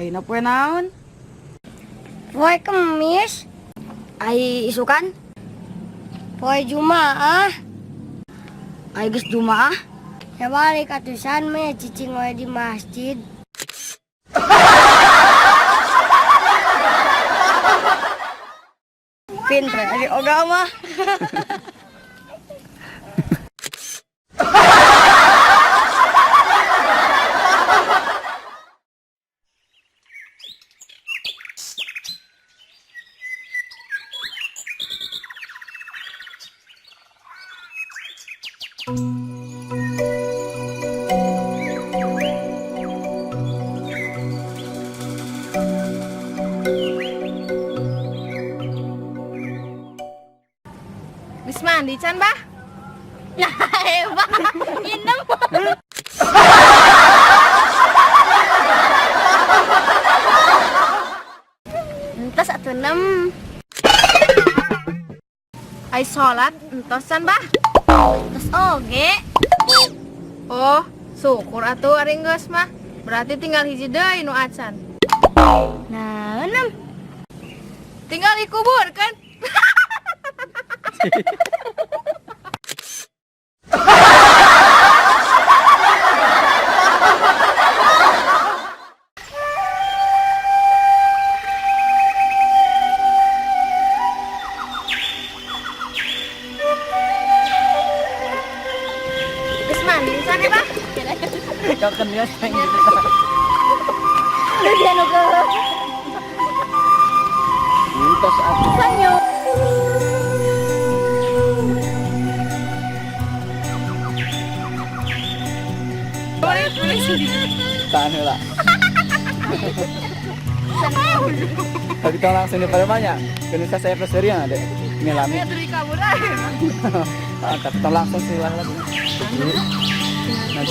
Ayeuna poe naon? Poe Kemis. Ai isukan? Poe Jumaah. Ai geus Jumaah? Ya balik atusan mah cicing wae di masjid. Pinter ari oga mah. Geus mandi can, Bah? Ya hebat. Ineng. Entos atuh nem. Ai salat entos can, Bah? Entos oge. Oh, syukur atuh ari geus mah. Berarti tinggal hiji deui nu acan. Nah, nem. Tinggal dikubur kan? Geus mandi can ya, Bah? Kau kan dia sering gitu. Dia nu ke. Entos atuh. Sanyo. Tahan heula. Tapi kita langsung di banyak. Kan saya perserian ada. Ini lami. Ya dari kabur aja. Ah, tapi kita langsung sih lah lagi. Nah,